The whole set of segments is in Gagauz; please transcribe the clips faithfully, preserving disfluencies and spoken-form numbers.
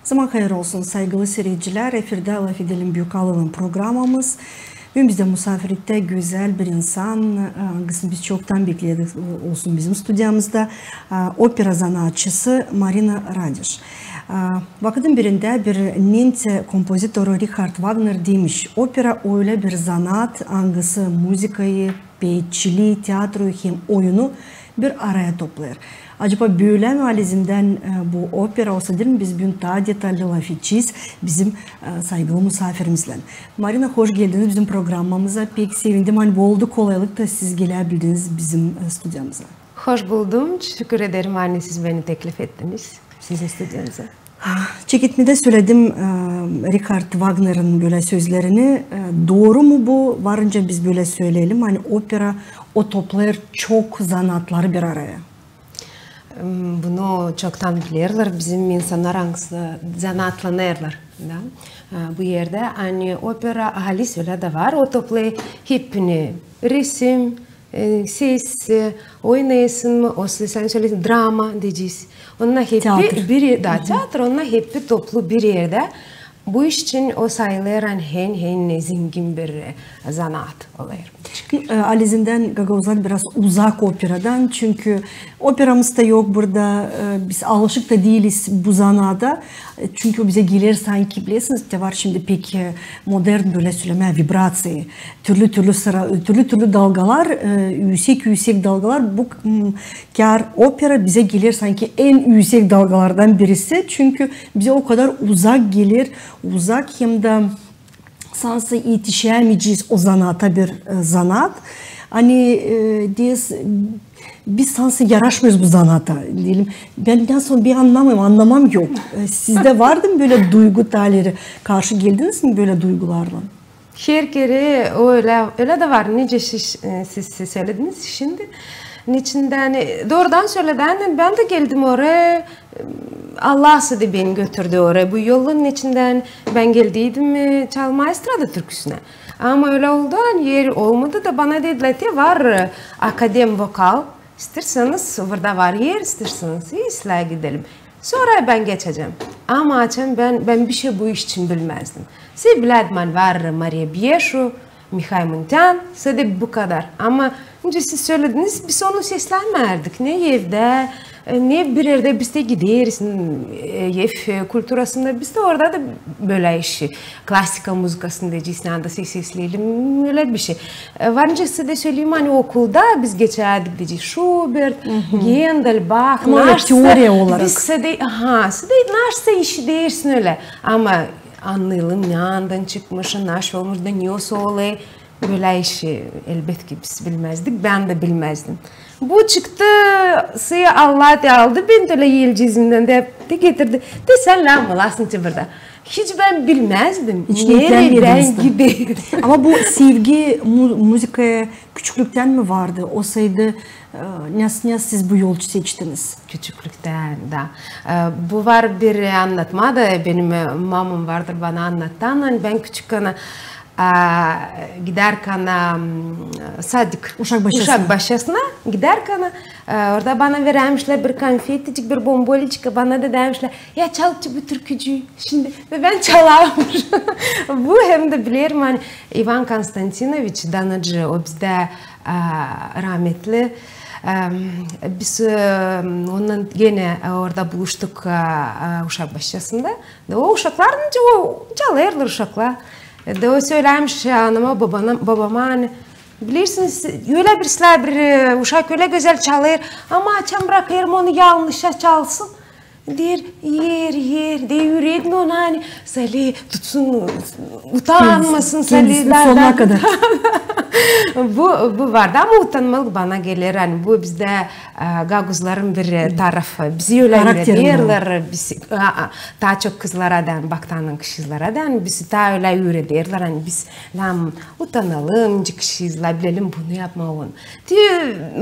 Zaman hayır olsun, saygılı siiredicilär. Efirdä "LAFedelim" Büük Alyllan programamız. Büün bizdä musaafirliktä gözäl bir insan, e, angısını biz çoktan bekleerdik, o-, olsun bizim studiyamızda. E, opera zanaatçısı Marina Radiş. E, vakıdın birindä bir nemţä kompozitoru Richard Wagner demiş: "Opera ölä bir zanaat, angısı muzıkayı, peetçilii, teatroyu hem oyunu bir araya toplêêr." Acaba bölä mi, alizindän, e, bu opera, osa diil mi biz büün taa detallı lafedecez bizim, e, saygılı musaafirimizlän? Marina, hoş geldiniz bizim programamıza. Pek sevindim, ani bu oldu kolaylık da siz gelä bildiniz bizim, e, studiyamıza. Hoş buldum. Teşekkür ederim, ani siz beni teklif ettiniz sizin studiyanıza. Çeketmedä söledim, e, Richard Wagnerin bölä sözlerini. E, dooru mu bu? Varınca biz bölä söleyelim, ani opera o toplêêr çok zanaatları bir araya. M, bunu çoktan bilerlär bizim insannar, angısı zanaatlanêrlar, da. E, bu erdä, ani opera halis ölä dä var, o toplêêr hepsini: resim, e, ses, e, oynêêrsın mı, osa sän söleersin drama deyecez. Onnar hepsi bir, da, teatr, onnar hepsi toplu bir erdä. Bu iş için o sayılêr, ani en, en zengin bir, e, zanaat olêr. E, alizindän gagauzlar biraz uzak operadan, çünkü operamız da yok burada, e, biz alışık da diiliz bu zanaada. E, çünkü o bizä geler sanki, bilersiniz, te var şindi pek, e, modern, bölä sölemää, vibraţiya. Türlü-türlü sıra, türlü-türlü dalgalar, e, üüsek-üüsek dalgalar. Bu, m, kär opera bizä geler sanki en üüsek dalgalardan birisi. Çünkü bizä o kadar uzak geler, uzak hem dä sansı etişämeyecez o zanaata bir, e, zanaat. Ani, e, deeriz, biz sansı yaraşmêêrız bu zanaata, deyelim. Bän nasıl, bän annamêêrım, annamam yok. E, sizdä vardı mı bölä duygu, taa ileri karşı geldiniz mi bölä duygularlan? Her kerä ölä, ölä dä var, nicä siz, e, siz, siz sölediniz şindi. İçindän, e, doorudan söledän, bän dä geldim oraya, e, Allah sade beni götürdü oraya. Bu yolun içindän bän geldiydim, e, çalmaa estrada türküsünä. Ama ölä oldu, ani er olmadı da bana dedilär, te var, e, akadem vokal. İsteerseniz, burada var er, isteerseniz, islää gidelim. Sora bän geçecäm. Ama açan bän, bän bişey bu iş için bilmäzdim. Sade bilärdim, ani var Mariya Bieşu, Mihay Muntean, sade bu kadar. Ama nicä siz sölediniz, biz onu seslämärdik. Ne evdä, e, ne bir erdä biz dä gideriz, e, ev, e, kulturasında biz dä orada da bölä iş klasika muzıkasını deyecez, ne anda ses sesleyelim, ölä bişey. E, var nicä sade söleyim, ani okulda biz geçärdik deyecez Şubert, Gendel, Bak, ama ölä teoriya olarak. Biz sade, aha, sade naşsa işidersin ölä. Ama annayalım, ne andan çıkmış, naşey olmuş da ne o söleer, bölä işi, elbetki, biz bilmäzdik, bän dä bilmäzdim. Bu çıktı, sade Allah te aldı beni ölä el cizimindän dä, te getirdi. Te sän lääzım olasın te burada. Hiç bän bilmäzdim, neredä bän giderim. Ama bu sevgi mu-, muzıkaya küçüklüktän mi vardı? Osaydı, e, nasıl, nasıl siz bu yolu seçtiniz? Küçüklüktän, da. E, bu var bir annatma da, benim, e, mamam vardır bana annattı, ani bän küçükkän, e, gidärkän, e, sadik, uşak başasına. Uşak başasına gidärkän, e, orada bana verärmişlär bir konfeticik, bir bomboliçka, bana da därmişlär, ya çal bu türkücüü şindi. Ve bän çalarmışım. Bu hem dä bilerim, ani İvan Konstantinoviç, danıcı, o bizdä, e, rahmetli. E, biz, e, ondan genä, e, orada buluştuk, e, e, uşak başasında. Da o uşaklar, nicä o çalêrlar uşaklar. E, da o sölämiş anama, babana, babama, ani, bilersiniz, ölä bir, islää bir, e, uşak ölä gözäl çalêr, ama açan brakêrım onu yalnışça çalsın, deer, er, er, deer, üüredin onu, ani sade tutsun, utanmasın sade. Kendisini da, sonuna da kadar. Bu, bu vardı, ama utanmallık bana geler, ani bu bizdä, e, gagauzların bir, e, tarafı. Bizi ölä üüredirlär, biz, a, a, taa çok kızlara da, ani baktanın kızçıklara da, ani bizi taa ölä üüredirlär, ani biz lääzım utanalım, çıkışızla, bilelim bunu yapmaa, onu. Te,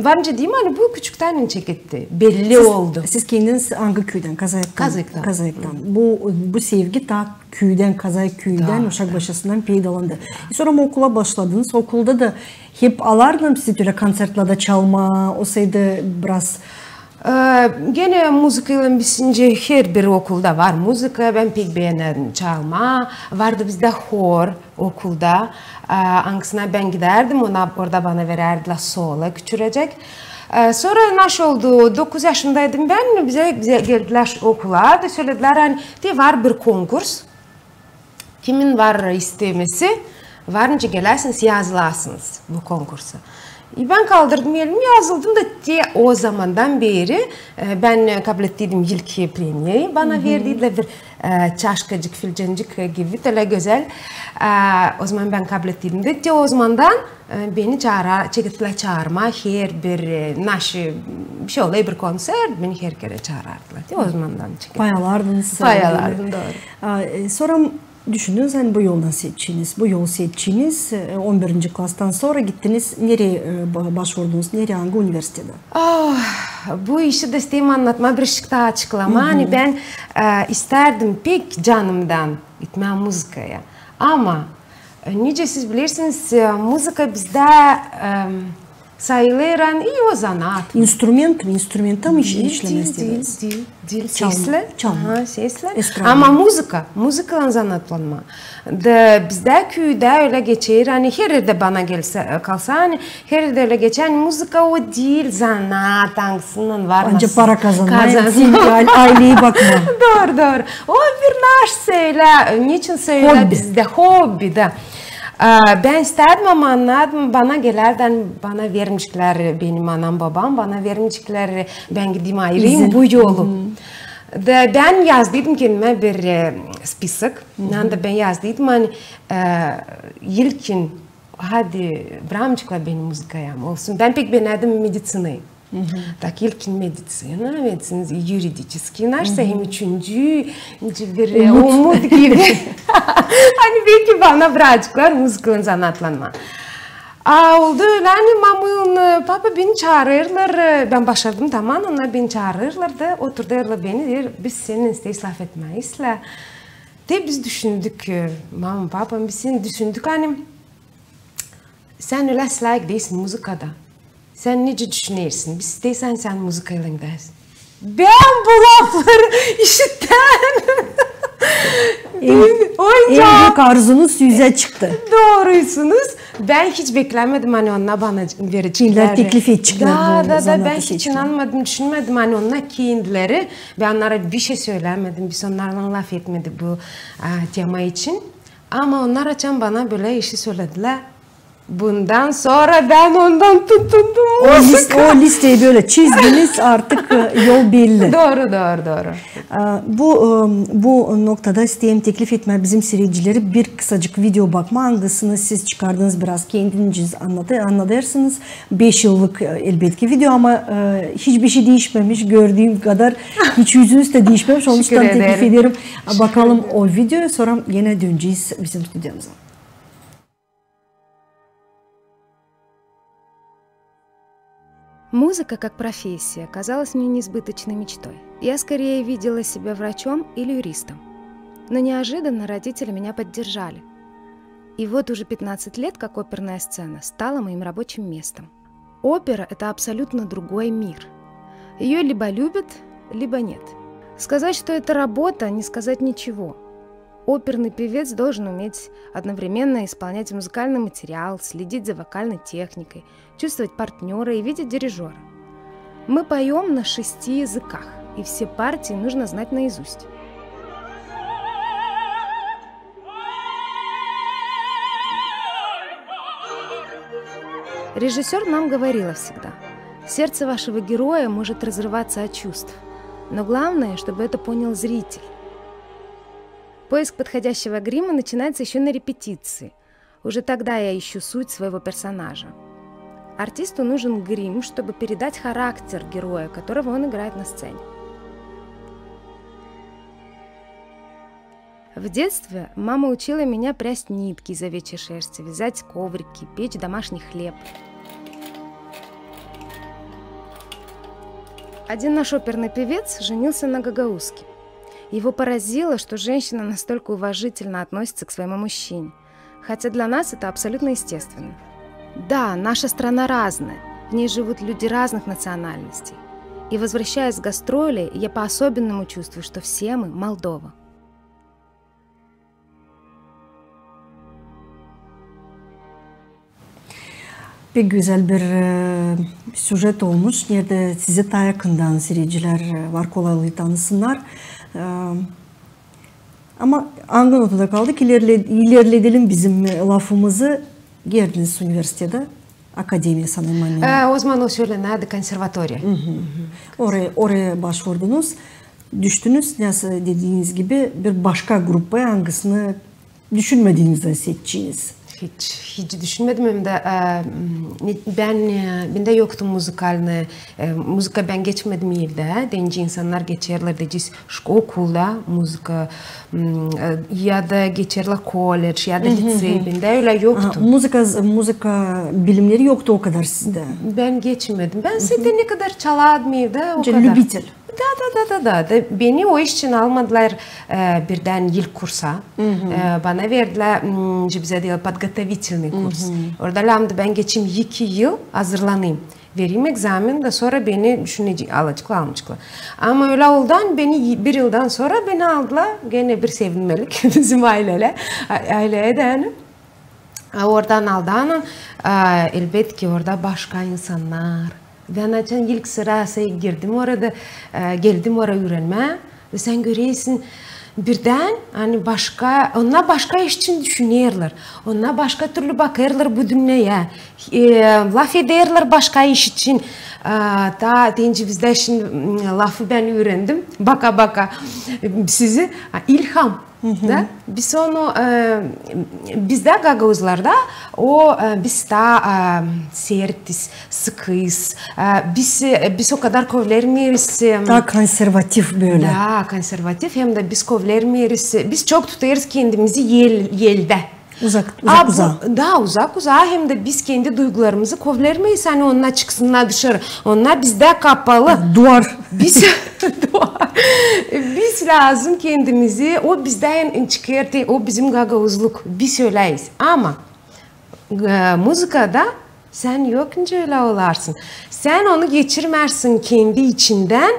var nicä deyim, ani bu küçüktän çeketti, belli oldu. Siz kendiniz angı küüdän? Kazayıktan. Kazayıktan. Kazayıktan. Bu, bu sevgi taa küüdän, Kazayık küüdän, uşak başasından peydalandı. E, sora mı okula başladınız? Okulda da hep alardılar mı sizi ölä kontsertlerdä çalmaa, osaydı biraz, Ee, genä muzıkaylan biz şindi herbir okulda var muzıka, bän pek beenärdim çalmaa. Vardı bizdä hor okulda, ee, angısına bän gidärdim, ona, orada bana verärdilär solo küçürecek. Ee, sora naşey oldu, dokuz yaşındaydım bän, bizä, bizä geldilär okula da söledilär, ani te var bir konkurs. Kimin var istemesi, var nicä geläsiniz, yazılasınız bu konkursa. E, bän kaldırdım elimi, yazıldım da te o zamandan beeri, e, bän, e, kablettiydim ilk premiyayı, bana verdilär bir, e, çaşkacık, filcancık, e, gibi, ölä gözäl. E, o zaman bän kablettiydim da te o zamandan E, beni çaara-, çeketlär çaarmaa herbir, e, naşey, bişey olêr bir konsert, beni herkerä çaarardılar. Te o zamandan çeketlär. Pay alardınız. Pay alardım, dooru. A, e, sora düşündünüz, ani bu yoldan seçtiniz, bu yolu seçtiniz, e, on birinci klastan sora gittiniz, nereyi, e, ba-, başvurdunuz, nereyi, angı universitetä? Ah, bu işi dä isteerim annatmaa, bir şey taa açıklamaa. Ani bän, e, istärdim pek canımdan gitmää muzıkaya. Ama E, nicä siz bilersiniz, e, muzıka bizdä, e, sayılêr, ani o zanaat. İnstrument mi? İnstrumenttä mi işlemää isteersiniz? Diil, diil, diil. Seslä. Çalmaa. Aha, seslä. Estrada. Ama muzıka, muzıkalan zanaatlanmaa. Da bizdä küüdä ölä geçer, ani her erdä bana gelse, e, kalsa, ani her erdä ölä geçer, ani muzıka o diil zanaat, angısından var. Ancak para kazanmaa, hem ayleyä bakmaa. Dooru, dooru. O bir naşey ölä, neçin ölä bizdä hobbi, da. A, bän istärdim, ama annadım, bana gelärdi, ani bana vermeyeceklär, benim anam-bobam bana vermeyeceklär, bän gideyim ayırayım bu yolu. Da bän yazdıydım kendimä bir, e, spisok. Anda bän yazdıydım, ani, e, ilkin, hadi, brakmayaceklar beni muzıkaya, olsun. Bän pek beenärdim mediţinayı. Tak ilkin mediţina, mediţina, yuridiçeskiy naşey, hem üçüncü, nicä bir, e, umut gibi. Ani beki bana brakaceklar muzıkalan zanaatlanmaa. A oldu ölä, ani mama, e, papa beni çaarêrlar, e, bän başardım taman, onnar beni çaarêrlar da oturdêrlar beni, deer, biz sennän isteeriz lafetmää islää. Te biz düşündük, e, mama, papa, biz sän düşündük, ani sän ölä lääk diilsin muzıkada. Sän nicä düşünersin? Biz isteeriz, ani sän muzıkaylan gidäsin. Bän bu lafları işittim. En büük arzunuz üzä çıktı. Doorusunuz. Bän hiç beklämedim, ani onnar bana vereceklär. Teklif edeceklär. Da, da, da, bän hiç inanmadım, düşünmedim, ani onnar kendileri. Bän onnara bir şey sölämedim, biz onnarlan lafetmedik bu, a, tema için. Ama onnar açan bana bölä işi söledilär, bundan sora bän ondan tutundum. O lis-, o listeyi bölä çizdiniz, artık, e, yol belli. Dooru, dooru, dooru. E, bu, e, bu noktada isteerim teklif etmää bizim siiredicileri bir kısacık video bakmaa, angısını siz çıkardınız, biraz kendiniz annatı-, annadêrsınız. Beş yıllık, e, elbetki video, ama, e, hiçbir şey diişmemiş, gördüüm kadar hiç üzünüz dä diişmemiş. Onuştan teklif ederim, bakalım o videoya, sora genä dönecez bizim studiyamıza. Музыка как профессия казалась мне несбыточной мечтой. Я скорее видела себя врачом или юристом. Но неожиданно родители меня поддержали. И вот уже пятнадцать лет, как оперная сцена стала моим рабочим местом. Опера — это абсолютно другой мир. Её либо любят, либо нет. Сказать, что это работа, не сказать ничего. Оперный певец должен уметь одновременно исполнять музыкальный материал, следить за вокальной техникой, чувствовать партнёра и видеть дирижёра. Мы поём на шести языках, и все партии нужно знать наизусть. Режиссёр нам говорила всегда: «Сердце вашего героя может разрываться от чувств, но главное, чтобы это понял зритель». Поиск подходящего грима начинается ещё на репетиции. Уже тогда я ищу суть своего персонажа. Артисту нужен грим, чтобы передать характер героя, которого он играет на сцене. В детстве мама учила меня прясть нитки из овечьей шерсти, вязать коврики, печь домашний хлеб. Один наш оперный певец женился на гагаузке. Его поразило, что женщина настолько уважительно относится к своему мужчине, хотя для нас это абсолютно естественно. Да, наша страна разная, в ней живут люди разных национальностей. И, возвращаясь с гастролей, я по-особенному чувствую, что все мы Молдова. Pek gözäl bir, e, süjet olmuş, neredä sizi taa yakından siiredicilär, e, var kolaylıı tanısınnar. E, ama angı notada kaldık? İlerle-, ilerledelim bizim, e, lafımızı. Geldiniz universitedä, akademiya sanêrım, ani. E, o zaman o sölänärdi konservatoriya. Oraya, oraya başvurdunuz. Düştünüz, nasıl dediiniz gibi, bir başka grupaya, angısını düşünmediniz dä seçeceniz. Hiç, hiç düşünmedim hem dä, e, ne, bän, e, bendä yoktu muzıkalnıı, e, muzıka bän geçmedim ildä. Deyni insannar geçerlär, deyni, şko-, okulda muzıka, m, e, ya da geçerlär kolledž, ya da licey. Bendä ölä yoktu. Aha, muzıka, muzıka bilimneri yoktu o kadar sizdä. Bän geçmedim. Bän sade ne kadar çalardım ildä, o kadar. Lübitel. Da, da, da, da, da. Da beni o iş için almadılar, e, birdän ilk kursa. E, bana verdilär, m, bizä deerlär, подготовительный kurs. Orada lääzımdı bän geçeyim iki yıl, hazırlanayım. Vereyim egzamin da sora beni düşünecek, alaceklar, almayaceklar. Ama ölä oldu, ani beni y-, bir yıldan sora beni aldılar, genä bir sevinmelik bizim aylelär, a-, ayleyä dä, ani. A, oradan aldılar, a, elbetki, orada başka insannar. Bän açan ilk sıra girdim orada, e, geldim oraya üürenmää. Ve sän görersin, birdän, ani başka, onnar başka iş için düşünerlär. Onnar başka türlü bakêrlar bu dünneyä. E, lafederlär başka iş için. E, taa deyni bizdä şindi, m, lafı bän üürendim. Baka-baka sizi, a, ilham. Da? Biz onu, e, bizdä gagauzlarda o, e, biz taa, e, sertiz, sıkıyız. E, biz, e, biz o kadar kovlermeeriz, e, taa konservativ bölä. Da, konservativ, hem dä biz kovlermeeriz, e, biz çok tutêrız kendimizi el-, eldä. Uzak, uzak, uzaa. Da, uzak, uzaa, hem dä biz kendi duygularımızı kovlermeeriz, ani onnar çıksınnar dışarı. Onnar bizdä kapalı. Duvar. Biz, duvar. Biz lääzım kendimizi, o bizdän çıkêr, o bizim gagauzluk. Biz öläyız. Ama, e, muzıkada sän yok nicä ölä olarsın. Sän onu geçirmärsin kendi içindän,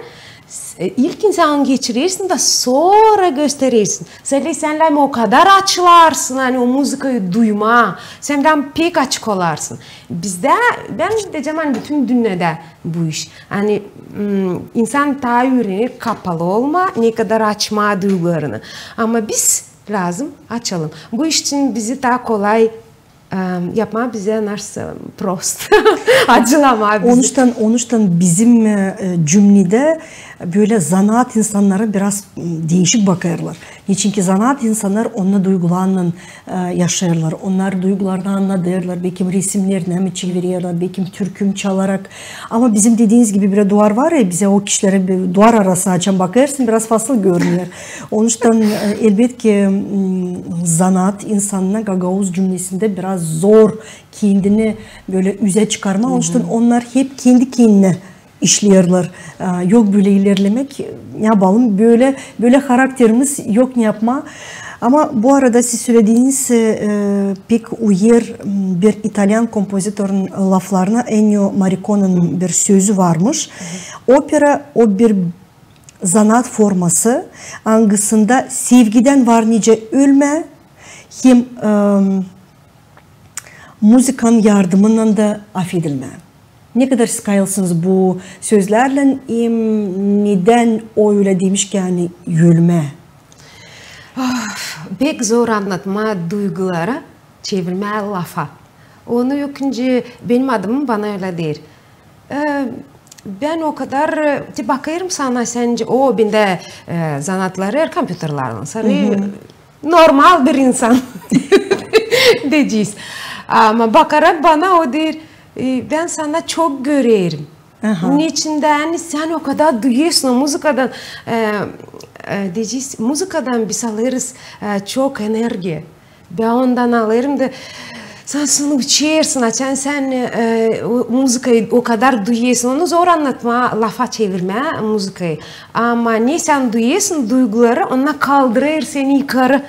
s-, e, ilkin sän onu geçirersin da sora gösterersin. Sän lääzım o kadar açılarsın, ani o muzıkayı duymaa. Sän lääzım pek açık olarsın. Bizdä, bän deyecäm, ani bütün dünnedä bu iş. Ani, m, insan taa üürener kapalı olmaa, ne kadar açmaa duygularını. Ama biz lääzım açalım. Bu iş için bizi taa kolay, e, yapmaa bizä nasıl prost. Acılamaa bizi. Onuştan, onuştan bizim, e, cümnedä bölä zanaat insannarı biraz, m, diişik bakêrlar. Neçinki zanaat insannar onnar duygularlan, e, yaşêêrlar. Onnar duygularını annadêrlar, bekim resimnerini hem çevirerlär, bekim türkü çalarak. Ama bizim dediiniz gibi bir duvar var ya, bizä o kişilerä bir duvar arası açan bakêrsın, biraz fasıl görünüyor. Onuştan, e, elbetki, m, zanaat insannarına gagauz cümnesindä biraz zor kendini bölä üzä çıkarmaa. Onuştan onnar hep kendi kendinä işleerlär. E, yok bölä ilerlemäk, ne yapalım, bölä, bölä karakterimiz yok ne yapmaa. Ama bu arada siz sölediiniz, e, pek uyêr, m, bir italyan kompozitorun laflarına, Ennio Morricone'nin bir sözü varmış. Opera o bir zanaat forması, angısında sevgidän var nicä ölmää, hem, e, muzıkanın yardımınnan da afedilmää. Ne kadar siz kayılsınız bu sözlärlän, hem nedän o ölä demiş ki, ani ölmää? Of, pek zor annatmaa duyguları, çevirmää lafa. Onu yok nicä benim adımım bana ölä deer. E, bän o kadar, e, te bakêrım sana, sän, o, bendä, e, zanaatları kompüterlarlan. Sän normal bir insan deyecez. Ama bakarak bana o deer, e, bän sana çok görerim. Aha. Neçin dä, ani sän o kadar duyêrsın o muzıkadan, e, e, deyecez, muzıkadan biz alêrız, e, çok energiya. Bän ondan alêrım da, sän sonu uçêrsın, açan sän, e, o muzıkayı o kadar duyêrsın. Onu zor annatmaa, lafa çevirmää muzıkayı. Ama ne sän duyêrsın, duyguları, onnar kaldırêr seni yukarı.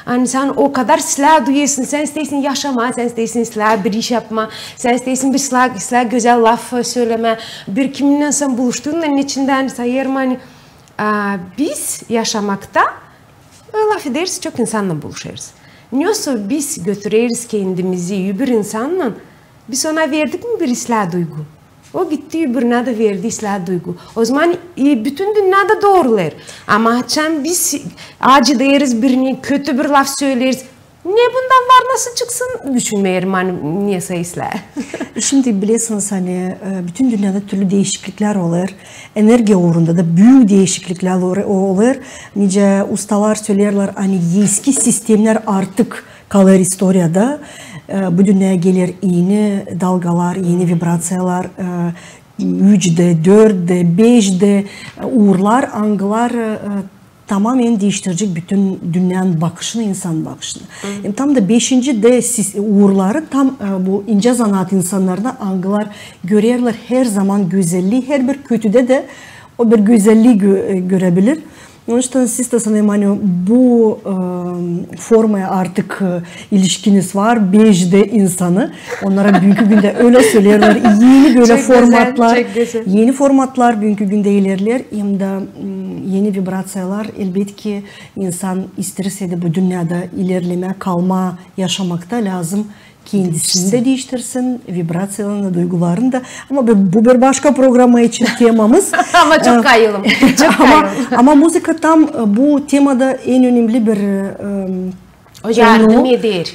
Ani sän o kadar islää duyêrsın, sän isteersin yaşamaa, sän isteersin islää bir iş yapmaa, sän isteersin bir islää, islää gözäl laf sölemää. Bir kiminnän sän buluştuun, neçindän sayêrım, ani, a, biz yaşamakta, e, lafederiz, çok insannan buluşêrız. Ne olsa biz götüreriz kendimizi öbür insannan, biz ona verdik mi bir islää duygu? O gitti, öbürünä dä verdi islää duygu. O zaman, e, bütün dünnä dä doorulêr. Ama açan biz acıdêrız birini, kötü bir laf söleeriz, ne bundan var nasıl çıksın, düşünmeerim, ani nesä islää. Şindi bilersiniz, ani, e, bütün dünnedä türlü diişikliklär olêr. Energiya uurunda da büük diişikliklär olêr, olêr. Nicä ustalar söleerlär, ani eski sistemnär artık kalêr istoriyada. E, bu dünneyä geler eni dalgalar, eni vibraţiyalar, e, üç D, dört D, beş D, e, uurlar, angılar, e, tamamen diiştirecek bütün dünnenin bakışını, insan bakışını. Hem tam da beşinci D sis-, uurları tam, e, bu incä zanaat insannarına, angılar görerlär herzaman gözellii, herbir kötüdä dä o bir gözellii gö-, e, görebilir. Onuştan siz dä sanêrım, ani bu, e, formaya artık, e, ilişkiniz var, beş D insanı. Onnara büünkü gündä ölä söleerlär, eni bölä formatlar, eni formatlar büünkü gündä ilerleer, hem dä, m, eni vibraţiyalar, elbetki, insan isteerse dä bu dünnedä ilerlemää, kalmaa, yaşamakta lääzım kendisini dä diiştirsin, vibraţiyalarını da, duygularını da. Ama bu, bu bir başka programa için temamız. Ama çok kayılım. Çok kayılım. Ama muzıka tam, e, bu temada en önemli bir, e,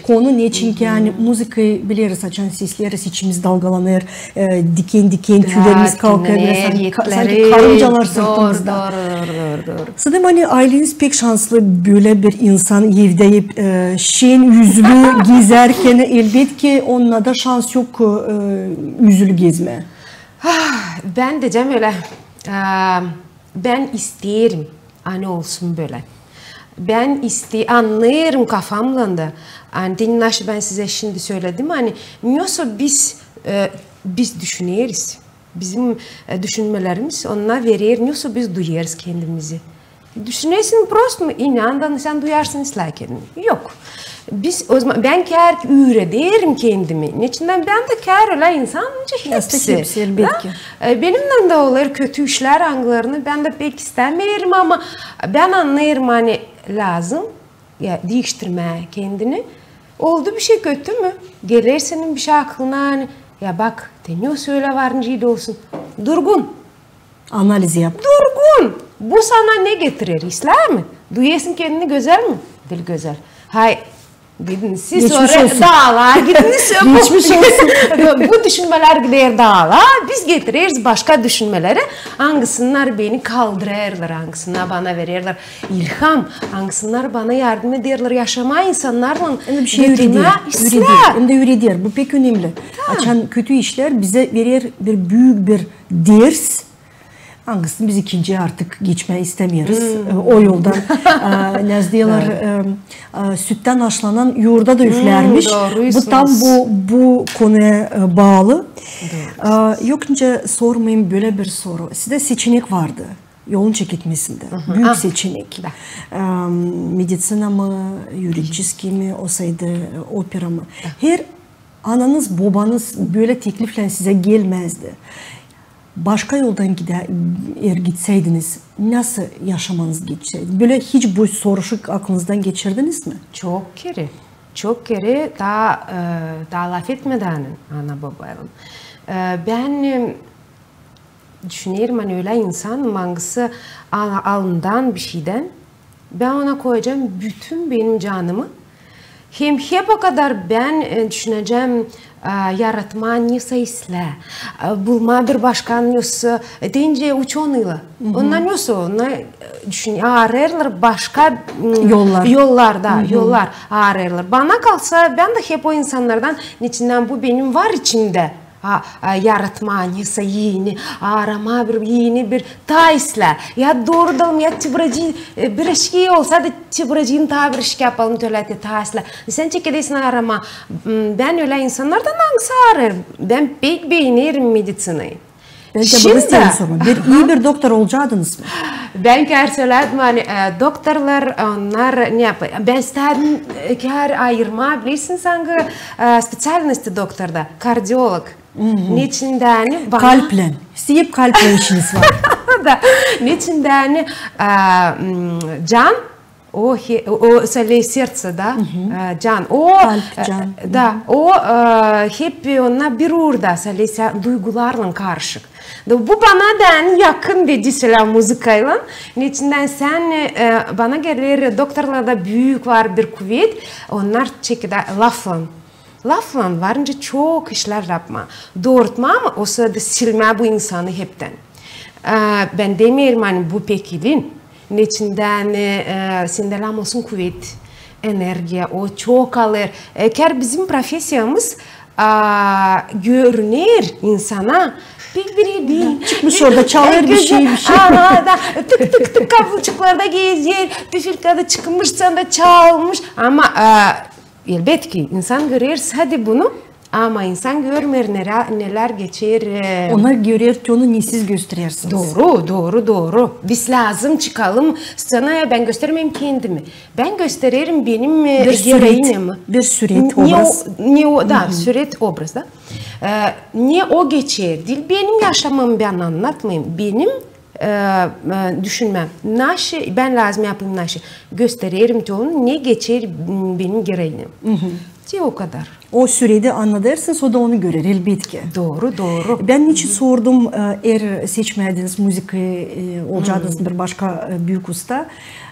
konu, neçin ki, ani muzıkayı bileriz, açan sesleriz, içimiz dalgalanêr, e, diken-diken tüülerimiz kalkêr, sanki karıncalar sırtımızda. Dooru, dooru, dooru, dooru. Sanêrım, ani ayleniz pek şanslı, bölä bir insan evdä hep, e, şen üzlü gezärkän, elbetki, onda da şans yok, e, üzlü gezmää. Ah, bän deyecäm ölä, e, bän isteerim, ani olsun bölä. Bän iste-, annêêrım kafamdan da, ani, naşı bän sizä şindi söledim, ani, ne olsa biz, e, biz düşüneriz. Bizim, e, düşünmelerimiz ona verer, ne olsa biz duyêrız kendimizi. Düşünersin prost mu, inan da sän duyarsın islää kendini. Yok. Biz o zaman, bän kär üürederim kendimi. Neçin bän dä kär ölä insan, nicä hepsi. Hepsi, elbetki. E, benimnän dä olêr kötü işlär, angılarını bän dä pek istämeerim, ama bän annêêrım, ani lääzım, ya, diiştirmää kendini. Oldu bir şey kötü mü? Geler senin bir şey aklına, ani, ya bak, te ne o söyle var nicä dä olsun. Durgun. Analiz yap. Durgun. Bu sana ne getirer? İslää mi? Duyêrsın kendini gözäl mi? Diil gözäl. Hay, gidin siz oraya, daalaa gidin siz. Geçmiş olsun. Bu düşünmelär gider daalaa. Biz getireriz başka düşünmeleri. Angısınnar beni kaldırêrlar, angısınnar bana vererlär ilham, angısınnar bana yardım ederlär yaşamaa, insannarlan götürmää islää. Hem dä üüreder. Bu pek önemli. Açan kötü işlär bizä verer bir büük bir ders, angısını biz ikinci artık geçmää istämeeriz. E, o yoldan, e, ne deerlär, e, e, süttän aşlanan yuurda da üflärmiş. Bu tam bu, bu konuya, e, baalı. E, yok nicä sormayım bölä bir soru. Sizdä seçenek vardı yolun çeketmesindä. Büük seçenek. E, meditsina mı, юридический mi, olsaydı, e, opera mı? Her ananız, bobanız bölä tekliflän sizä gelmäzdi. Başka yoldan gider, eer gitseydiniz, nasıl yaşamanız geçseydi? Bölä hiç bu soruşu aklınızdan geçirdiniz mi? Çok kerä. Çok kerä, taa, e, taa lafetmedän ana-bobaylan. E, bän, e, düşünerim, ani ölä insan, angısı al-, alınêr bir şeydän, bän ona koyacam bütün benim canımı. Hem hep o kadar bän, e, düşünecäm, e, yaratmaa nesä islää, e, bulmaa bir başka nesä, e, deyni uçenıylar. Onnar nesä, onnar, e, düşün-, aarêêrlar başka, m, yollar. Yollar da, yollar aarêêrlar. Bana kalsa, bän dä hep o insannardan, neçin bu benim var içimdä. A, a, yaratmaa nesä eni, aaramaa bir eni bir taa islää. Ya doorudan, ya te bir, e, bir şey olsa da te bir eni taa bir şey yapalım, tölä te taa islää. Sän çekedesin aaramaa. M, bän ölä insannardan, angısı aarêêr. Bän pek beenerim meditsinayı. Bän dä bunu isteerim sormaa. Bir ii bir doktor olacadınız mı? Bän kär sölädim, ani, e, doktorlar, onnar ne yapêr? Bän isteerim, e, kär ayırmaa, bilersin, angı, e, specialnosti doktorda, kardiolog. Neçin dä ani bana... Kalplän. Siz hep kalplän işiniz var. Da, neçin dä ani, e, m, can, o, he, o, sölä sertse, da, e, can. O, kalp, e, can. Da, o, e, hep onnar bir uurda, sölä duygularlan karışık. Da bu bana dä ani yakın, deyni sölä muzıkaylan. Neçin dä ani sän, e, bana geler, doktorlarda büük var bir kuvet, onnar çeker laflan. Laflan var nicä çok işlär yapmaa. Doorutmaa mı, osa da silmää bu insanı heptän. E, bän demeerim, ani bu pek ilin. Neçin dä ani, e, sendä lääzım olsun kuvet, energiya, o çok alêr. E, kär bizim profesiyamız, a, görüner insana pek bir ilin. Çıkmış orada, çalêr bir şey, bir şey. Aha, da, tık, tık, tık, kablocuklarda gezer, püfülkada çıkmış, sendä çalmış. Ama, e, Elbetki, insan görer sade bunu, ama insan görmeer, nelä-, nelär geçer, e. Ona görer te onu, ne siz gösterersiniz. Dooru, dooru, dooru. Biz lääzım çıkalım scenaya, bän göstermeerim kendimi. Bän göstererim benim, e, geroinyamı. Bir süret, bir süret, obraz. Ne o, ne o, da, süret, obraz, da. E, ne o geçer, diil benim yaşamamı bän annatmayım, benim e, e, düşünmää. Naşı, bän lääzım yapayım naşı. Göstererim te onu, ne geçer, m, benim geroinyam. Te o kadar. O süredi annadêrsınız, o da onu görer, elbetki. Dooru, dooru. Bän neçin sordum, e, eer seçmeydiniz muzıkayı, e, olacadınız bir başka, e, büük usta.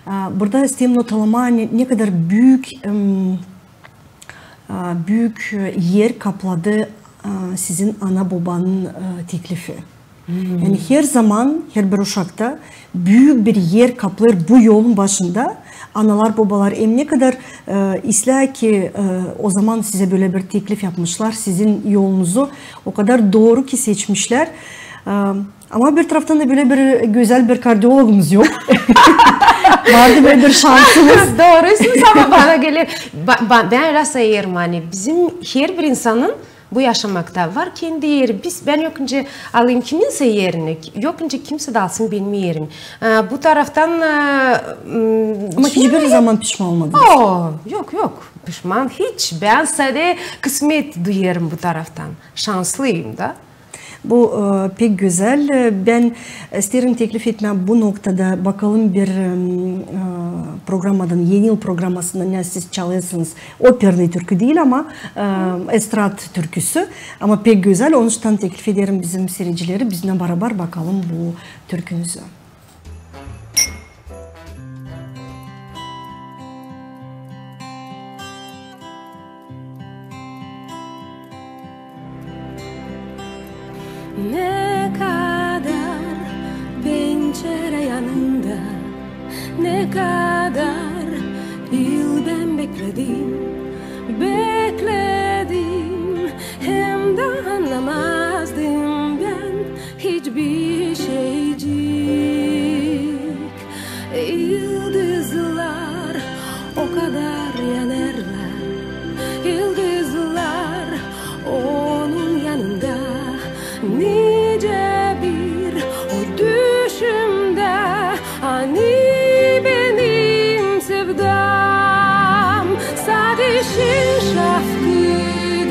E, burada isteerim notalamaa, ne, ne kadar büük, em, a, büük, e, er kapladı, a, sizin ana-bobanın, e, teklifi. Yani herzaman, herbir uşakta büük bir er kaplêêr bu yolun başında analar-bobalar. Hem ne kadar, e, islää ki, e, ozaman sizä bölä bir teklif yapmışlar, sizin yolunuzu o kadar dooru ki seçmişlär. E, Ama bir taraftan da bölä bir gözäl bir kardiologumuz yok. Vardı bölä bir şansımız. Doorusunuz, ama bana geler, ba-, ba-, bän ölä sayêrım, ani bizim herbir insanın bu yaşamakta var kendi eri. Biz, bän yok nicä alayım kiminsä erini, yok nicä kimsä dä alsın benim erimi. E, bu taraftan, e, m, ama hiçbir zaman pişman olmadınız. O, yok, yok, pişman hiç. Bän sade kısmet duyêrım bu taraftan. Şanslıyım da. Bu, e, pek gözäl. E, bän isteerim teklif etmää bu noktada, bakalım bir, em, e, programmadan, Eni yıl programmasından ne siz çalêrsınız, opernıy türkü diil, ama, e, estrad türküsü, ama pek gözäl. Onuştan teklif ederim bizim siiredicileri bizimnän barabar bakalım bu türkünüzü. Ne kadar pençerä yanında, ne kadar yıl bän bekledim, bekledim, hem dä annamazdım bän hiçbir şeycik. Yıldızlar o kadar yanêrlar, yıldızlar onun yanında, nicä bir o düşümdä, ani benim sevdam. Sade şin şafkı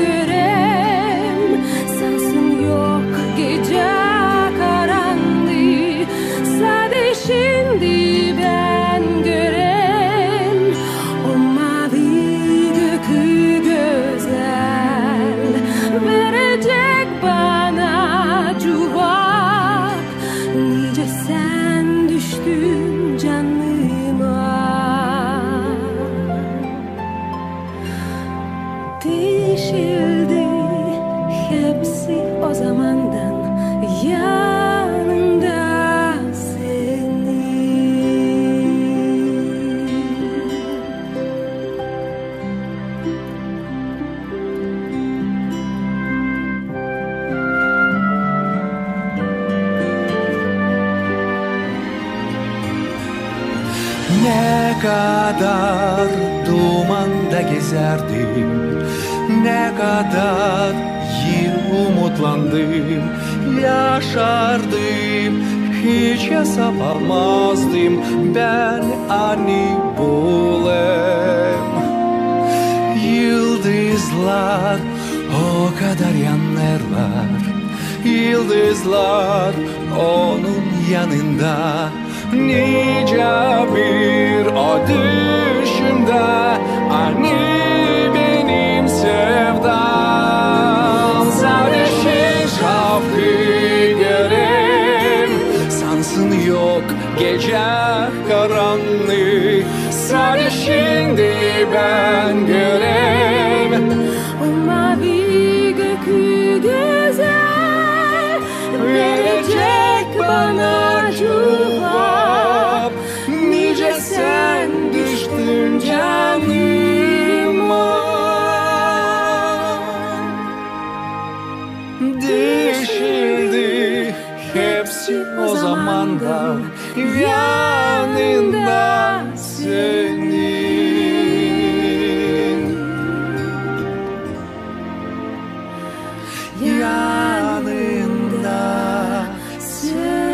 dörem, sansın yok gecä karanlıı. Sade şindi bän görem o maavi gökü gözäl, verecek bana cuvap. Nicä sän düştün canıma. Deşildi hepsi ozamandan, yanımda senin. Ne kadar dumanda gezärdim, ne kadar Bir umutlandım, yaşardım, hiç hesap almazdım bän ani bulem. Yıldızlar o kadar yanêrlar, yıldızlar onun yanında. Nicä bir o düşümdä, ani benim sevdam. Sade şin şafkı görem, sansın yok gecä karannıı. Sade şindi bän görem o mavi gökü gözäl, verecek bana cuvap, nicä sän düştün canıma. Deşildi hepsi o zamanda, yanında senin. Yanında senin.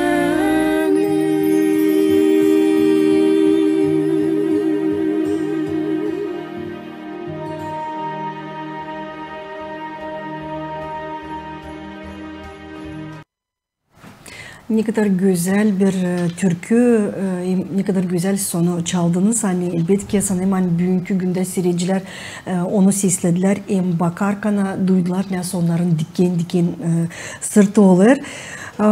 Nekadar gözäl bir, e, türkü, e, ne kadar gözäl siz onu çaldınız. Ani, elbetki, sanêrım, ani büünkü gündä siiredicilär, e, onu sesledilär, hem bakarkan duydular, nasıl onnarın diken-diken, e, sırtı olêr. E,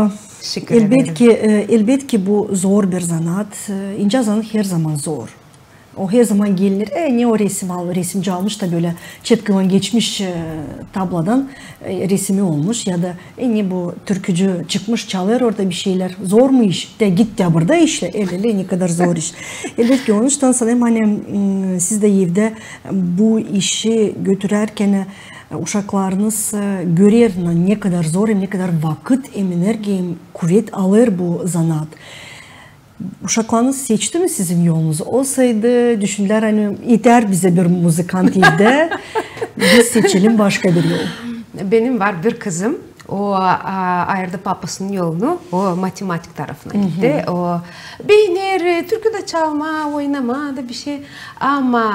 şükür ederim. Elbetki, e, elbetki, bu zor bir zanaat. E, incä zanaat herzaman zor. O herzaman gelinir, e, ne o resim al-, resimci almış da bölä çetkılan geçmiş, e, tabladan, e, resimi olmuş ya da, e, ne bu türkücü çıkmış, çalêr orada bir şeylär. Zor mu iş? Te git te burada işlä. Elele, ne kadar zor iş. Elbetki, onuştan sanêrım, ani, m, siz dä evdä bu işi götürärkän, e, uşaklarınız, e, görer, ne kadar zor, hem ne kadar vakıt, hem energiya, hem kuvet alêr bu zanaat. Uşaklarınız seçti mi sizin yolunuzu? Olsaydı, düşündülär, ani eter bizä bir muzıkant evdä, biz seçelim başka bir yol. Benim var bir kızım, o, a, ayırdı papasının yolunu, o matematik tarafına gitti. O beener, e, türkü dä çalmaa, oynamaa da bir şey. Ama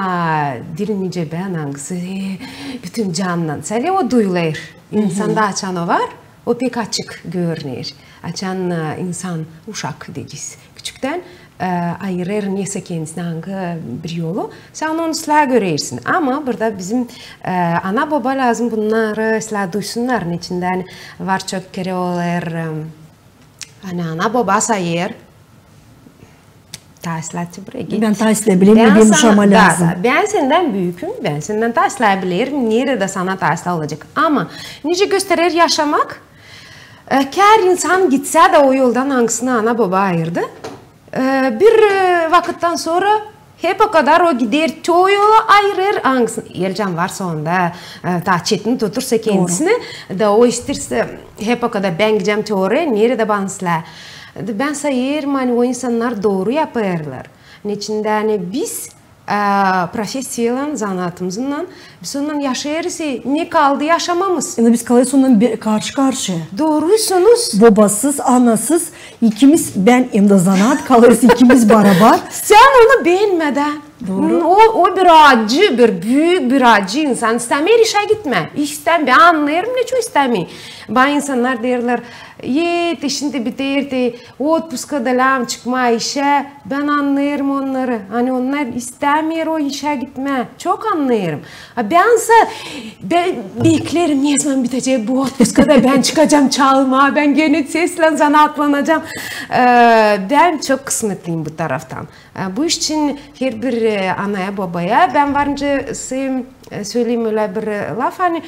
diil nicä bän, angısı, e, bütün canından. Sade o duyulêr. İnsanda açan o var, o pek açık görüner. Açan, e, insan, uşak deyecez, küçüktän, e, ayırêr nesä kendisini, angı bir yolu, sän onu islää görersin. Ama burada bizim, e, ana-boba lääzım bunnarı islää duysunnar, neçin dä, ani var çok kerä olêr, e, ani ana-boba sayêr, taa islää te buraya git. Bän taa islää bilerim, bän uşaama lääzım. Da, bän sendän büüküm, bän sendän taa islää bilerim, neredä sana taa islää olacek. Ama nicä gösterer yaşamak, e, kär insan gitsä dä o yoldan, angısını ana-boba ayırdı, e, bir, e, vakıttan sora hep o kadar o gider te o yola, ayırêr angısını. Elcan varsa onda, e, taa çetin tutursa kendisini, da o istersä, hep o kadar bän gidecäm te oraya, neredä bana islää. Bän sayêrım, ani o insannar dooru yapêrlar. Neçin dä, ani biz, e, profesiyaylan, zanaatımızlan, biz onunnan yaşêêrız, e, ne kaldı yaşamamız. E, biz kalêrız onunnan bir karşı-karşıya. Doorusunuz. Bobasız, anasız, ikimiz, bän hem dä zanaat, kalêrız ikimiz barabar. Sän onu beenmedän. Dooru. O, o bir acı, bir büük bir acı. İnsan istämeer işä gitmää. İstämeer, annêêrım, neçin istämeer. Bana insannar deerlär, e, te şindi biter te otpuska da lääzım çıkmaa işä. Bän annêêrım onnarı. Ani onnar istämeer o işä gitmää. Çok annêêrım. A bänsä, bän bekleerim, ne zaman bitecek bu otpuska da bän çıkacam çalmaa, bän genä seslän zanaatlanacam. E, bän çok kısmetliyim bu taraftan. E, bu iş için herbir, e, anaya-bobaya bän varınca sä-, e, söleyim ölä bir, e, laf, ani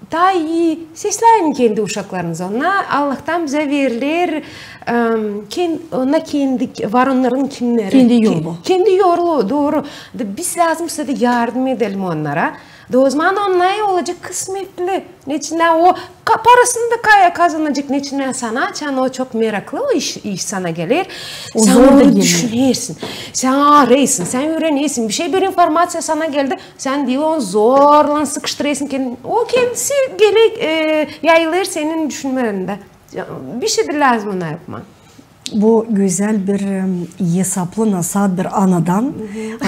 taa ii sesläyin kendi uşaklarınızı. Onnar Allahtan bizä veriler, em, ken-, onnar kendi, var onnarın kimneri. Kendi yolu. Ke-, kendi yolu, dooru. Da biz lääzım sade yardım edelim onnara. Da o zaman onnar olacek kısmetli. Neçin o ka-, parasını da ka-, kazanacek, neçin sana, açan o çok meraklı o iş, iş sana geler. Sän onu düşünersin, sän arêêrsın, sän üürenersin, bir şey, bir informaţiya sana geldi, sän diil onu zorlan sıkıştırêrsın kendin. O kendisi geler, e, yayılêr senin düşünmelerindä. Bir şey diil lääzım ona yapmaa. Bu gözäl bir, em, esaplı, nasaat bir anadan,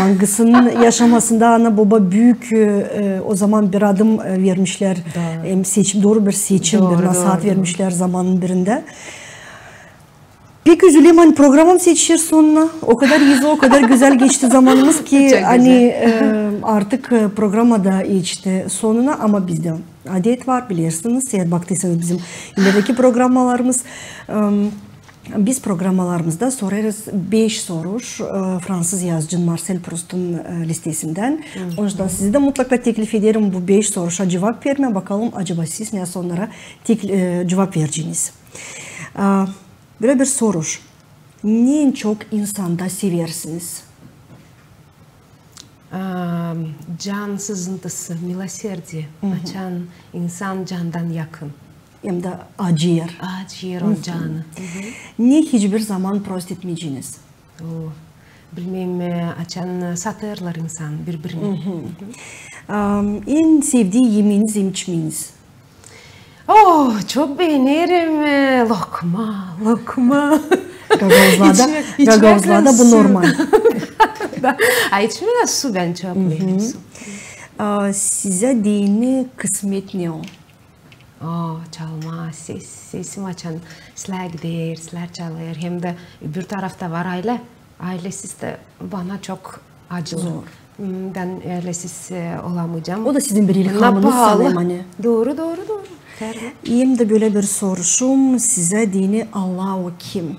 angısının yaşamasında ana-boba büük, e, e, o zaman bir adım, e, vermişlär. Em, seçim, dooru bir seçim, bir nasaat vermişlär zamanın birindä. Pek üzülerim, ani programam etişer sonuna. O kadar hızlı, o kadar gözäl geçti zamanımız ki, ani, e, artık, e, programa da etişti sonuna, ama bizdä adet var, bilersiniz, eer baktıysanız bizim ilerideki programalarımız, em, biz programalarımızda sorêrız beş soruş, e, fransız yazıcı Marsel Prust'un, e, listesindän. Onuştan sizi dä mutlaka teklif ederim bu beş soruşa cuvap vermää. Bakalım, acaba siz nasıl onnara tek-, e, cuvap vereceniz. A, bölä bir soruş. Ne en çok insanda seversiniz? Am, can sızıntısı, miloserdiye. Açan insan candan yakın. Hem dä acıyêr. Acıyêr o canı. Ne hiçbir zaman prost etmeyeceniz? O, bilmeerim, e, açan satêrlar insan biri-birini. Am, en sevdii yemeeniz hem içmeeniz? O, çok beenerim, e, lokma, lokma. Gagauzlarda, gagauzlarda bu normal. Da. A içmää su, bän çok beenerim su. A, sizä deyni kısmet ne o? O, çalmaa ses, sesim açan islää gider, islää çalêr. Hem dä öbür tarafta var aylä. Aylesiz dä bana çok acılı. Zor. M, bän aylesiz, e, olamayacam. O da sizin bir ilhamınız sanêrım, ani. Dooru, dooru, dooru. Hem dä bölä bir soruşum sizä deyni: Allah o kim?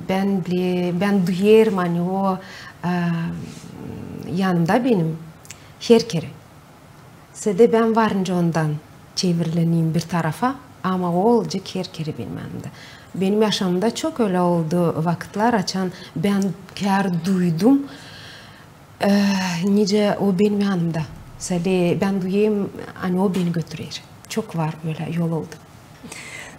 Bän bile, bän duyêrım, ani o, e, yanımda benim herkerä. Sade bän varınca ondan çevrileneyim bir tarafa, ama o olacek herkerä benim yanımda. Benim yaşamımda çok ölä oldu vakıtlar, açan bän kär duydum, e, nicä o benim yanımda. Sade bän duyêrım, ani o beni götürer. Çok var ölä yol oldu.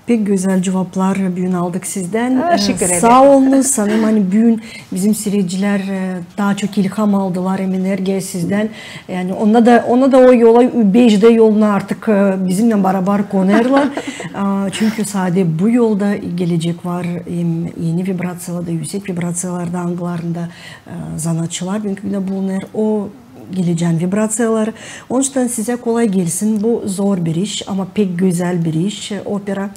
Pek gözäl cuvaplar büün aldık sizdän. A, şükür ederim. Saa olunuz. Sanêrım, ani büün bizim siiredicilär, e, taa çok ilham aldılar hem energiya sizdän. Yani ona da, ona da o yola, beş D yoluna artık, e, bizimnän barabar konêrlar. A, çünkü sade bu yolda gelecek var hem eni vibraţiyalarda, üüsek vibraţiyalarda, angılarında, e, zanaatçılar büünkü gündä bulunêr. O gelecän vibraţiyaları. Onuştan sizä kolay gelsin. Bu zor bir iş, ama pek gözäl bir iş, opera.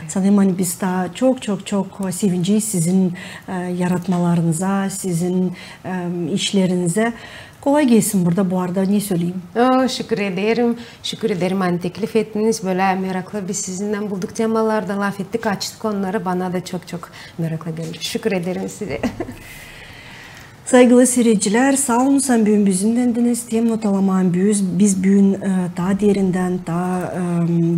Sanêrım, ani biz taa çok, çok, çok sevineceyiz sizin, e, yaratmalarınıza, sizin, e, işlerinizä. Kolay gelsin burada, bu arada ne söleyim? O, şükür ederim, şükür ederim, ani teklif ettiniz. Bölä meraklı biz sizinnän bulduk temalarda, lafettik, açtık onnarı. Bana da çok, çok meraklı geler. Şükür ederim sizä. Saygılı siiredicilär, saa olun, ani büün bizimnändiniz. Tem notalamaan biz, biz büün, e, taa derindän, taa, e,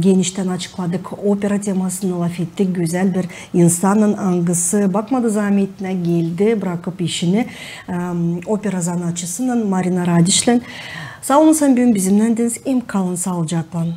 geniştän açıkladık opera temasını, lafettik gözäl bir insannan, angısı bakmadı zaametinä, geldi, brakıp işini, e, opera zanaatçısınnan Marina Radişlän. Saa olun, ani büün bizimnändiniz, hem kalın saalıcaklan.